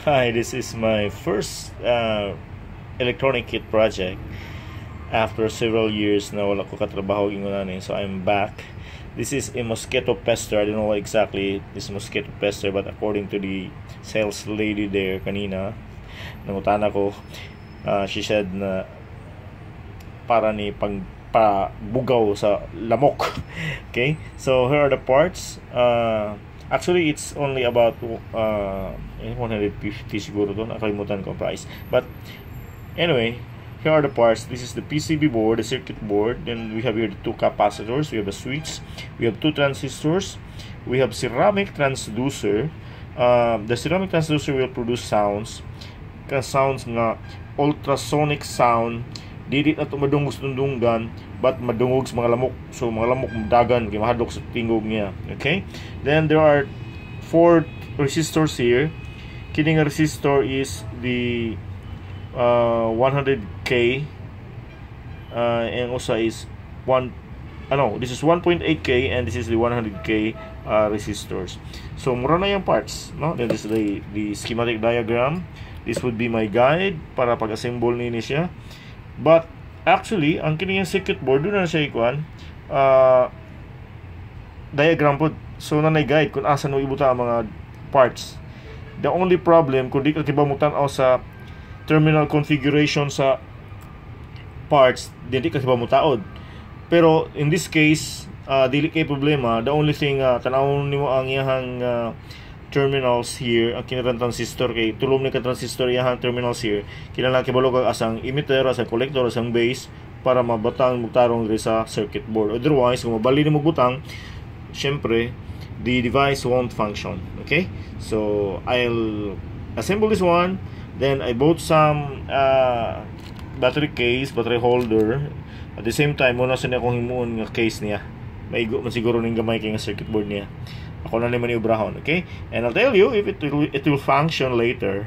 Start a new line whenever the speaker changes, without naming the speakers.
Hi, this is my first electronic kit project after several years na wala ko katrabaho ingon ani. So I'm back. This is a mosquito pester. I don't know what exactly this mosquito pester, but according to the sales lady there kanina, nangutana ko, she said na para ni pang pabugaw sa lamok. Okay? So here are the parts. Actually, it's only about 150 siguro to. Nakalimutan ko ang price. But anyway, here are the parts. This is the PCB board, the circuit board. Then we have here the two capacitors. We have a switch. We have two transistors. We have ceramic transducer. The ceramic transducer will produce sounds. Sounds nga ultrasonic sound, dili na to madungog sa tundunggan but madungog sa mga lamok. So mga lamok dagan kay mahadlok sa tingog niya. Okay, then there are four resistors here. Kini nga resistor is the 100K and usa is 1, ano, this is 1.8K and this is the 100K resistors. So mura na yung parts, no? Then this is the schematic diagram. This would be my guide para pag-assemble nini siya. But actually, ang kini circuit board duna na siya ikuan diagram pod. So naa nay guide kung asa mo ibutang ang mga parts. The only problem, kung di ka kibaw mo sa terminal configuration sa parts, di ka kibaw mo taod. Pero in this case, dili kay problema. The only thing, tan-awon nimo ang iyahang terminals here, ang kinarang transistor, kay tulom ni ka transistor iyahang terminals here. Kinahanglan kibalo kag asang emitter, asang collector, asang base para mabatang mo tarong diri sa circuit board. Otherwise, kung mabali nimo butang, syempre the device won't function. Okay, so I'll assemble this one. Then I bought some battery case, battery holder. At the same time, mao na sa akong himuon nga case niya. Maigo man siguro ning gamay kay nga circuit board niya. Ako na naman iubrahon, okay? And I'll tell you if it will function later.